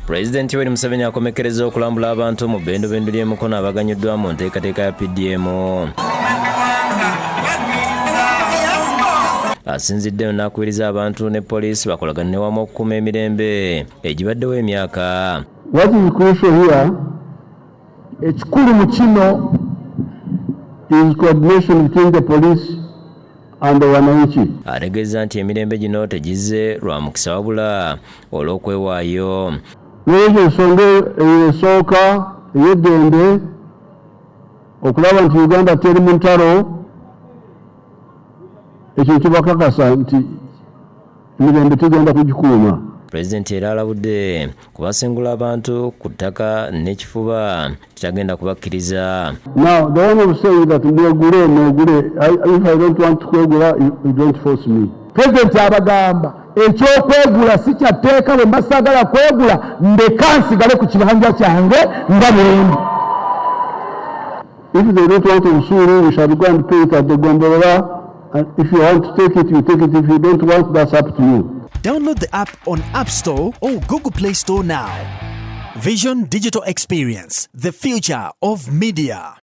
Pulezidenti Yoweri Museveni akomekkerezza okulambula abantu mu bbendobendo ly'e Mukono abaganyuddwa mu nteekateeka ya PDM. Asinzidde n'akubiriza abantu ne poliisi bakolagane wamu okukuuma emirembe egibaddewo emyaka. What is crucial here Ekikulu mu kino is coordination between the police and the wananchi. Ategeeza nti emirembe gino tegizze lwa mukisa wabula olw'okwewaayo. N'olwekyo ensonga eyo esooka ey'eddembe okulaba nti Uganda teri mu ntalo, ekyo kibakakasa nti emirembe tugenda kugikuuma. Pulezidenti era alabudde ku basengula abantu ku ttaka n'ekifuba titagenda kubakkiriza. Now, the one of saying that mwegule, mwegule, if I don't want to kwegula, you don't force me. Pulezidenti abagamba ekyokwegula si kya tteeka, bwe mba saagala kwegula ndeka nsigale ku kibanja kyange nga bwendi. If they don't want obusuulu, we shall go and pay it at the Gombolola. And if you want to take it, you take it. If you don't want, that's up to you. Download the app on App Store or Google Play Store now. Vision Digital Experience, the future of media.